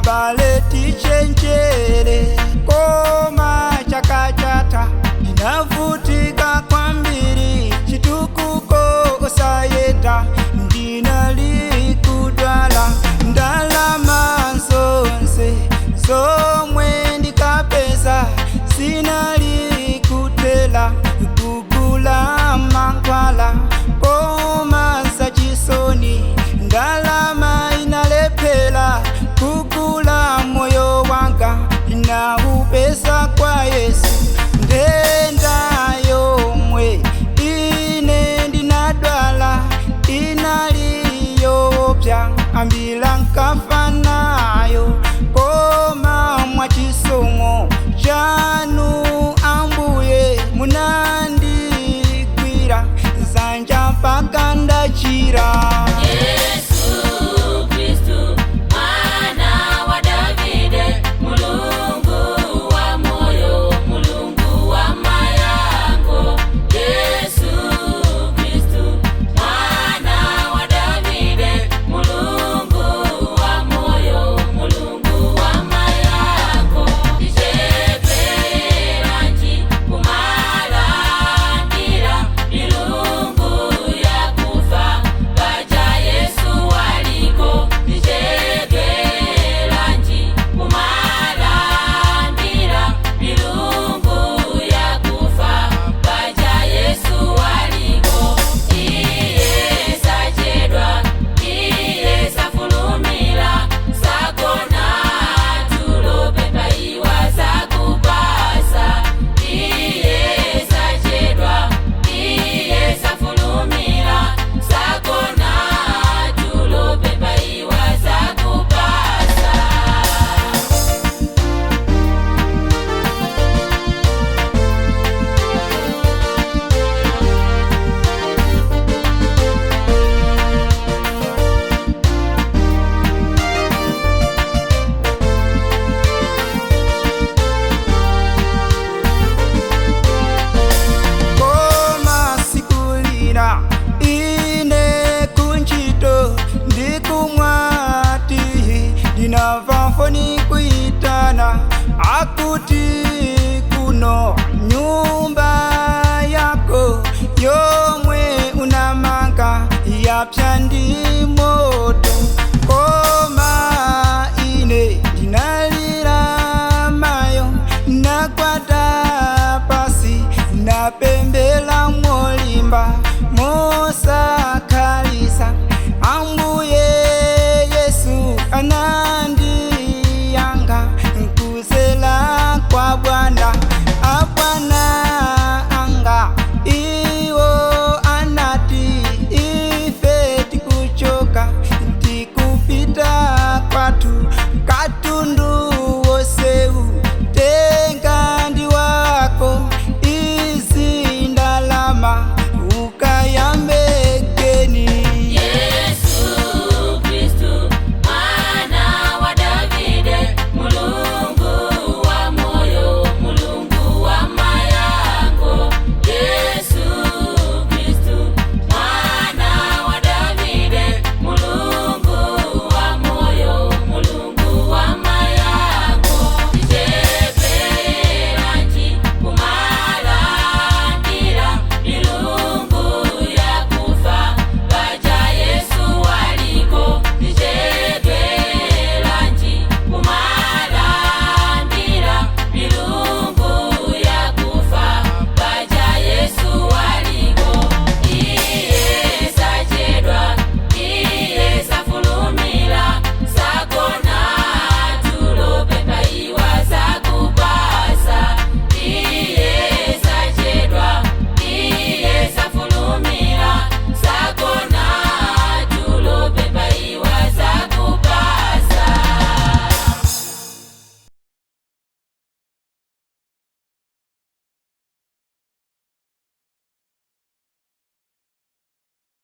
Abale tichenjere, koma chaka chatha ndinavutika kwambiri, chitukuko osayenda, ndinali kudwala, ndalama zonse zomwe ndikapeza zinali kutela kugula mankhwala, koma zachisoni ndalama inalephera kugula moyo wanga, ndinaupeza kwa Yesu. Ndenda yomwe ine ndinadwala inali yoopsa, ambiri ankafa nayo, koma mwachisomo chanu Ambuye munandigwira dzanja mpaka ndachira. Yesu Kristu, mwana wa Davide, Mulungu wa moyo, Mulungu wa mayango. Yesu Kristu, mwana wa Davide, Mulungu wa moyo, Mulungu wa mayango. Tichedweranji kumalandira milungu yakufa, paja Yesu waliko. Tichedweranji kumalandira milungu yakufa, paja Yesu waliko. Iye sachedwa, iye safulumira, sagona tulo, pempha iwe azakupatsa. Iye sachedwa, iye safulumira, sagona tulo, pempha iwe azakupatsa. Koma tsiku lina ine kuntchito ndikumwa tiyi, ndinamva foni kuitana, akuti kuno nyumba yako yomwe unamanga yapsa ndi